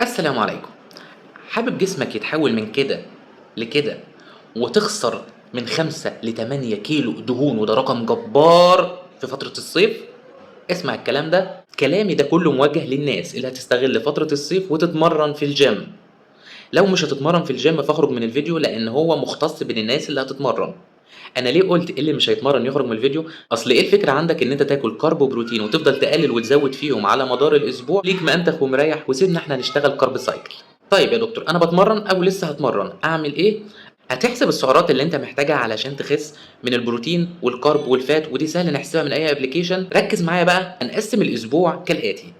السلام عليكم. حابب جسمك يتحول من كده لكده وتخسر من 5 ل 8 كيلو دهون، وده رقم جبار في فترة الصيف؟ اسمع الكلام ده، كلامي ده كله موجه للناس اللي هتستغل فترة الصيف وتتمرن في الجيم. لو مش هتتمرن في الجيم فاخرج من الفيديو، لان هو مختص بالناس اللي هتتمرن. انا ليه قلت اللي مش هيتمرن يخرج من الفيديو؟ اصل ايه الفكرة عندك ان انت تاكل carb وبروتين وتفضل تقلل وتزود فيهم على مدار الاسبوع، ليك مأنتخ ومريح، وسيبنا احنا نشتغل carb cycle. طيب يا دكتور انا بتمرن او لسه هتمرن، اعمل ايه؟ هتحسب السعرات اللي انت محتاجها علشان تخس من البروتين وال carb وال fat، ودي سهل نحسبها من اي application. ركز معايا بقى، هنقسم الاسبوع كالاتي: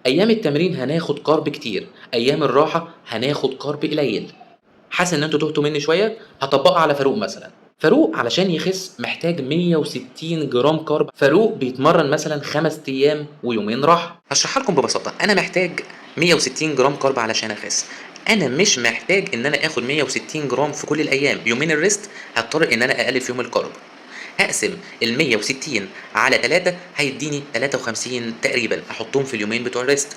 ايام التمرين هناخد carb كتير، ايام الراحة هناخد carb قليل. حاسس ان انتوا تهتوا مني شوية؟ هطبقها على فاروق مثلا. فاروق علشان يخس محتاج 160 جرام carb. فاروق بيتمرن مثلا 5 ايام ويومين راحة. هشرحها لكم ببساطة، انا محتاج 160 جرام carb علشان اخس. انا مش محتاج ان انا اخد 160 جرام في كل الايام، يومين ال rest هضطر ان انا اقلل فيهم ال carb. هقسم ال 160 على 3 هيديني 53 تقريبا، احطهم في اليومين بتوع ال rest.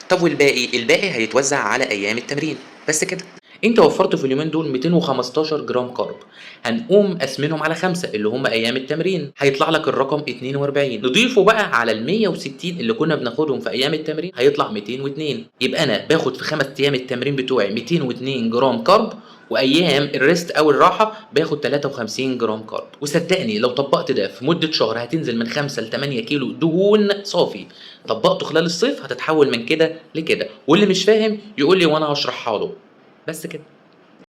طب والباقي؟ الباقي هيتوزع على ايام التمرين بس كده. انت وفرت في اليومين دول 215 جرام carb، هنقوم قاسمينهم على 5 اللي هم ايام التمرين، هيطلع لك الرقم 42. نضيفه بقى على ال 160 اللي كنا بناخدهم في ايام التمرين هيطلع 202. يبقى انا باخد في 5 ايام التمرين بتوعي 202 جرام carb، وايام ال rest او الراحة باخد 53 جرام carb. وصدقني لو طبقت ده في مده شهر هتنزل من 5 ل 8 كيلو دهون صافي. طبقته خلال الصيف هتتحول من كده لكده، واللي مش فاهم يقول لي وانا هشرحها له. بس كده.